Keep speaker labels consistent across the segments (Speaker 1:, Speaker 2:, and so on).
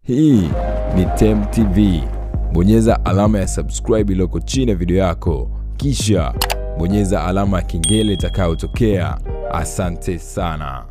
Speaker 1: Hii ni Temu TV. Bonyeza alama ya subscribe iliyoko chini ya video yako, kisha bonyeza alama ya kengele itakayotokea. Asante sana.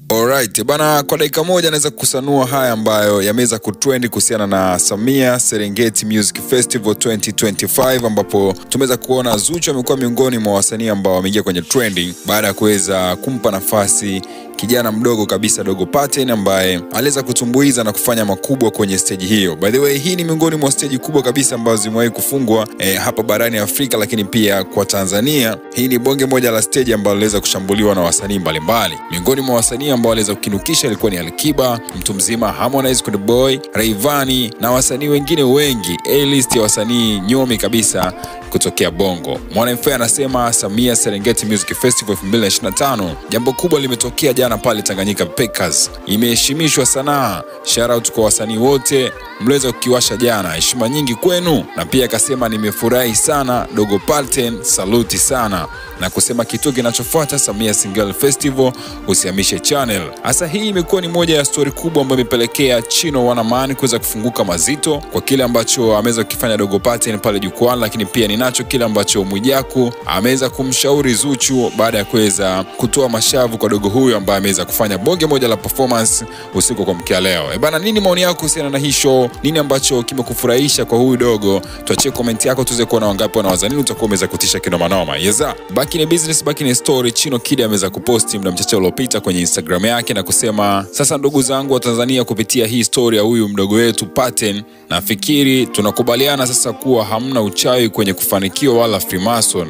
Speaker 1: Alright, bana, kwa dakika moja naweza kusanua haya ambayo yameweza kutrend kuhusiana na Samia Serengeti Music Festival 2025, ambapo tumeweza kuona Zuchu amekuwa miongoni mwa wasanii ambao wameingia kwenye trending baada ya kuweza kumpa nafasi kijana mdogo kabisa Dogo Paten ambaye aliweza kutumbuiza na kufanya makubwa kwenye stage hiyo. By the way, hii ni miongoni mwa stage kubwa kabisa ambazo zimewahi kufungwa hapa barani Afrika, lakini pia kwa Tanzania. Hii ni bonge moja la stage ambalo liliweza kushambuliwa na wasanii mbalimbali. Miongoni mwa wasanii ambao waliweza kukinukisha ilikuwa ni Alikiba, mtu mzima Harmonize, Konde Boy, Rayvanny na wasanii wengine wengi. A-list ya wasanii nyomi kabisa kutokea Bongo. Mwana FA anasema Samia Serengeti Music Festival 2025, jambo kubwa limetokea jana pale Tanganyika Packers. Imeheshimishwa sanaa. Shout out kwa wasanii wote mliweza kukiwasha jana, heshima nyingi kwenu. Na pia akasema nimefurahi sana Dogo Paten, saluti sana. Na kusema kitu kinachofuata Samia Single Festival usihamishe channel. Hasa hii imekuwa ni moja ya story kubwa ambayo imepelekea Chino Wanaman kuweza kufunguka mazito kwa kile ambacho ameweza kukifanya Dogo Paten pale jukwani, lakini pia ninacho kile ambacho Mwijaku ameweza kumshauri Zuchu baada ya kuweza kutoa mashavu kwa dogo huyu ambaye ameweza kufanya bonge moja la performance usiku kwa mkia leo. Bana, nini maoni yako kuhusiana na hii show? Nini ambacho kimekufurahisha kwa huyu dogo? Tuachie comment yako tuweze kuona wangapi wanawaza nini, utakuwa umeweza kutisha kinoma noma. Yeza. Back in business, back in story, Chino Kid ameweza kuposti muda mchache uliopita kwenye Instagram yake na kusema, sasa ndugu zangu wa Tanzania, kupitia hii story ya huyu mdogo wetu Paten, nafikiri tunakubaliana sasa kuwa hamna uchawi kwenye kufanikiwa wala Freemason.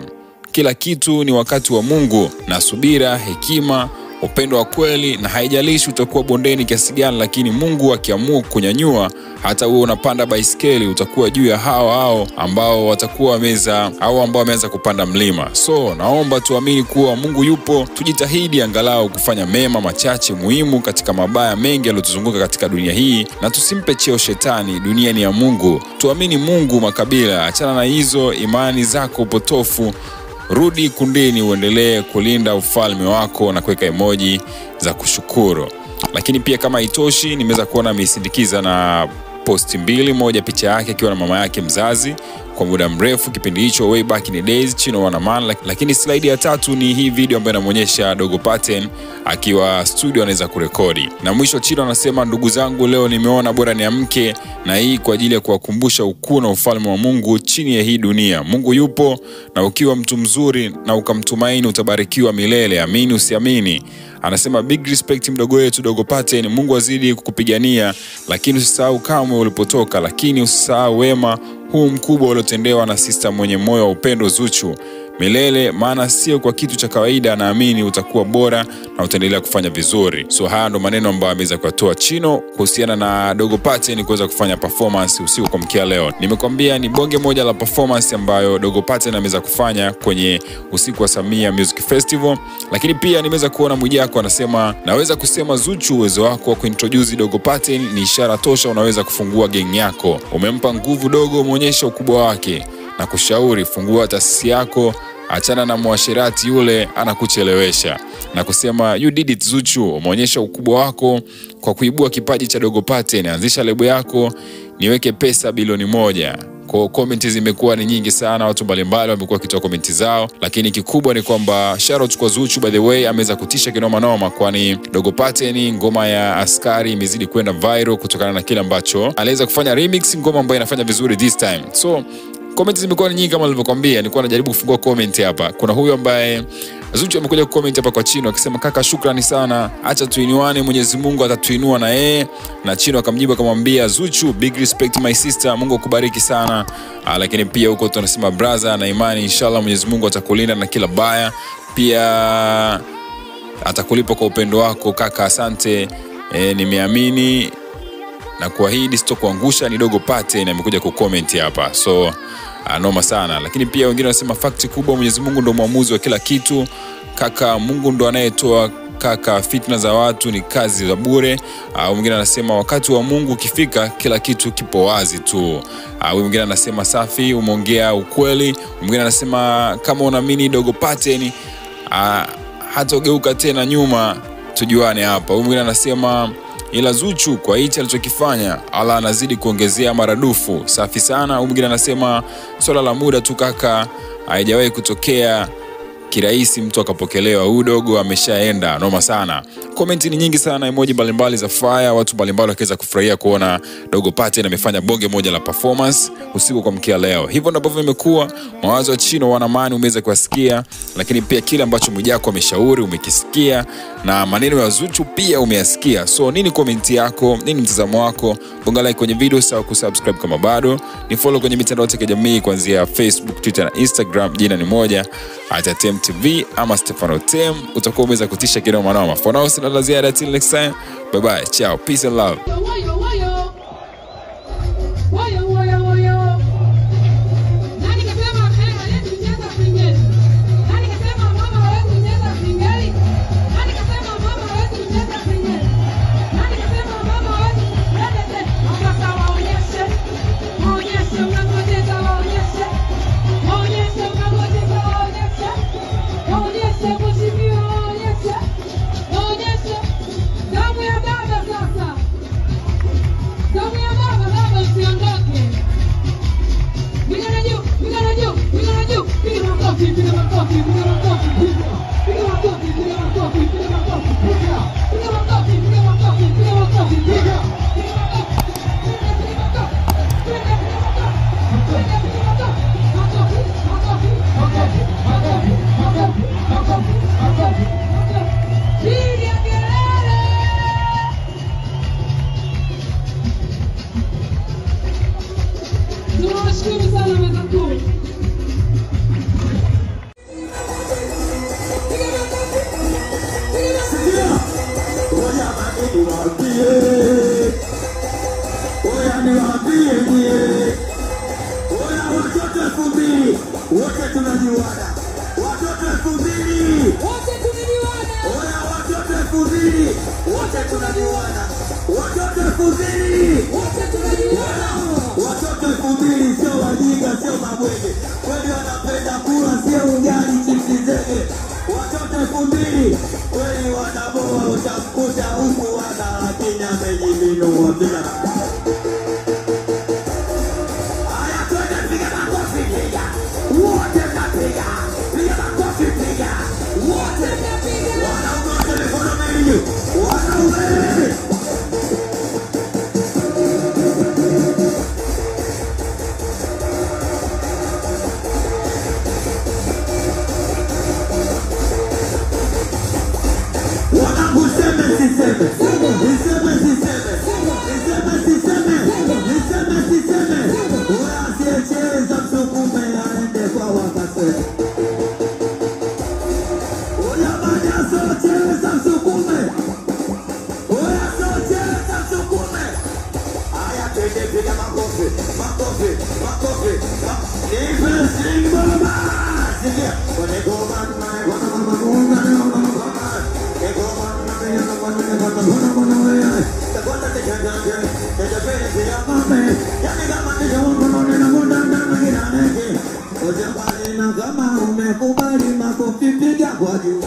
Speaker 1: Kila kitu ni wakati wa Mungu na subira, hekima, upendo wa kweli, na haijalishi utakuwa bondeni kiasi gani, lakini Mungu akiamua kunyanyua, hata wewe unapanda baiskeli utakuwa juu ya hao hao ambao watakuwa wameza au ambao wameanza kupanda mlima. So naomba tuamini kuwa Mungu yupo, tujitahidi angalau kufanya mema machache muhimu katika mabaya mengi yaliyotuzunguka katika dunia hii, na tusimpe cheo shetani. Dunia ni ya Mungu, tuamini Mungu. Makabila, achana na hizo imani zako potofu, rudi kundini uendelee kulinda ufalme wako, na kuweka emoji za kushukuru. Lakini pia kama haitoshi, nimeweza kuona amesindikiza na posti mbili, moja picha yake akiwa na mama yake mzazi kwa muda mrefu kipindi hicho way back in the days, Chino Wanaman. Lakini slide ya tatu ni hii video ambayo inamuonyesha Dogo Paten akiwa studio anaweza kurekodi. Na mwisho Chino anasema, ndugu zangu, leo nimeona bora niamke na hii kwa ajili ya kuwakumbusha ukuu na ufalme wa Mungu chini ya hii dunia. Mungu yupo, na ukiwa mtu mzuri na ukamtumaini utabarikiwa milele, amini usiamini. Anasema big respect mdogo wetu Dogo Paten, Mungu azidi kukupigania, lakini usisahau kamwe ulipotoka, lakini usisahau wema huu mkubwa uliotendewa na sister mwenye moyo wa upendo Zuchu milele, maana sio kwa kitu cha kawaida. Naamini utakuwa bora na utaendelea kufanya vizuri. So haya ndo maneno ambayo ameweza kutoa Chino kuhusiana na Dogo Paten kuweza kufanya performance usiku kwa mkia leo. Nimekwambia ni bonge moja la performance ambayo Dogo Paten ameweza kufanya kwenye usiku wa Samia Music Festival. Lakini pia nimeweza kuona Mwijaku anasema, naweza kusema Zuchu, uwezo wako wa kuintroduce Dogo Paten ni ishara tosha unaweza kufungua gang yako. Umempa nguvu dogo, umeonyesha ukubwa wake, na kushauri fungua taasisi yako, achana na mwasherati yule anakuchelewesha. Na kusema you did it Zuchu, umeonyesha ukubwa wako kwa kuibua kipaji cha Dogo Paten, anzisha lebo yako, niweke pesa bilioni 1. Kwa comment zimekuwa ni nyingi sana, watu mbalimbali wamekuwa wakitoa comment zao, lakini kikubwa ni kwamba shout out kwa Zuchu, by the way ameweza kutisha kinoma noma, kwani Dogo Paten ngoma ya Askari imezidi kwenda viral kutokana na kile ambacho aliweza kufanya remix, ngoma ambayo inafanya vizuri this time. So comment zimekuwa ni nyingi kama nilivyokuambia, nilikuwa najaribu kufungua comment hapa. Kuna huyu ambaye Zuchu amekuja kucomment hapa kwa Chino akisema, kaka shukrani sana, acha tuinuane, Mwenyezi Mungu atatuinua na yeye. Na Chino akamjibu akamwambia, Zuchu big respect my sister, Mungu akubariki sana. Lakini pia huko tunasema brother, na imani inshallah Mwenyezi Mungu atakulinda na kila baya, pia atakulipa kwa upendo wako kaka, asante. Nimeamini na kuahidi sitokuangusha. Ni Dogo Paten amekuja kucomment hapa. So noma sana. Lakini pia wengine wanasema fact kubwa, Mwenyezi Mungu ndo muamuzi wa kila kitu kaka, Mungu ndo anayetoa kaka, fitna za watu ni kazi za bure. Mwingine anasema wakati wa Mungu ukifika kila kitu kipo wazi tu. Mwingine anasema safi, umeongea ukweli. Mwingine anasema kama unaamini Dogo Paten hatogeuka tena nyuma, tujuane hapa. Mwingine anasema Ila Zuchu kwa hichi alichokifanya ala anazidi kuongezea maradufu. Safi sana. Huyu mwingine anasema swala la muda tu kaka, haijawahi kutokea kirahisi mtu akapokelewa, huyu dogo ameshaenda, noma sana. Comment ni nyingi sana, emoji mbalimbali za fire, watu mbalimbali wakiweza kufurahia kuona Dogo Paten amefanya bonge moja la performance usiku kwa mkia leo. Hivyo ndivyo ambavyo imekuwa mawazo ya Chino Wanamani, umeweza kuwasikia, lakini pia kile ambacho Mwijaku ameshauri umekisikia na maneno ya Zuchu pia umeyasikia. So nini comment yako, nini mtazamo wako? Bonga like kwenye video, sawa kusubscribe kama bado, ni follow kwenye mitandao yote ya kijamii kuanzia Facebook, Twitter na Instagram, jina ni moja @TemTV ama Stefano Tem. Utakuwa umeweza kutisha kinoma noma. For now sina la ziada, till next time, bye bye, ciao, peace and love.
Speaker 2: Tunawashukuru sana meza kuu.
Speaker 3: Wote tunajuana. Watoto 2000.
Speaker 2: Wote tunajuana.
Speaker 3: Oya watoto 2000. Wote tunajuana. Watoto 2000.
Speaker 2: Wote tunajuana.
Speaker 3: Watoto 2000 sio wajinga, sio mabwege. Kweli wanapenda kula, sio ugali chipsi zege. Watoto 2000 kweli wanaboa, utakuta huku wana lakini amejiminua bila. Haya twende, piga makofi, piga. Wote mnapiga. Piga makofi, piga. Wote mnapiga. Wanaume wote mikono miwili juu. Wanaume. Kama umekubali makofi piga kwa juu.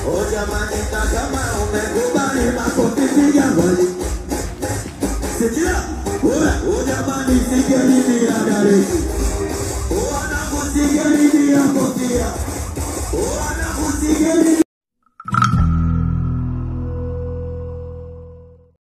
Speaker 3: Oh jamani, kama umekubali makofi piga kwa juu.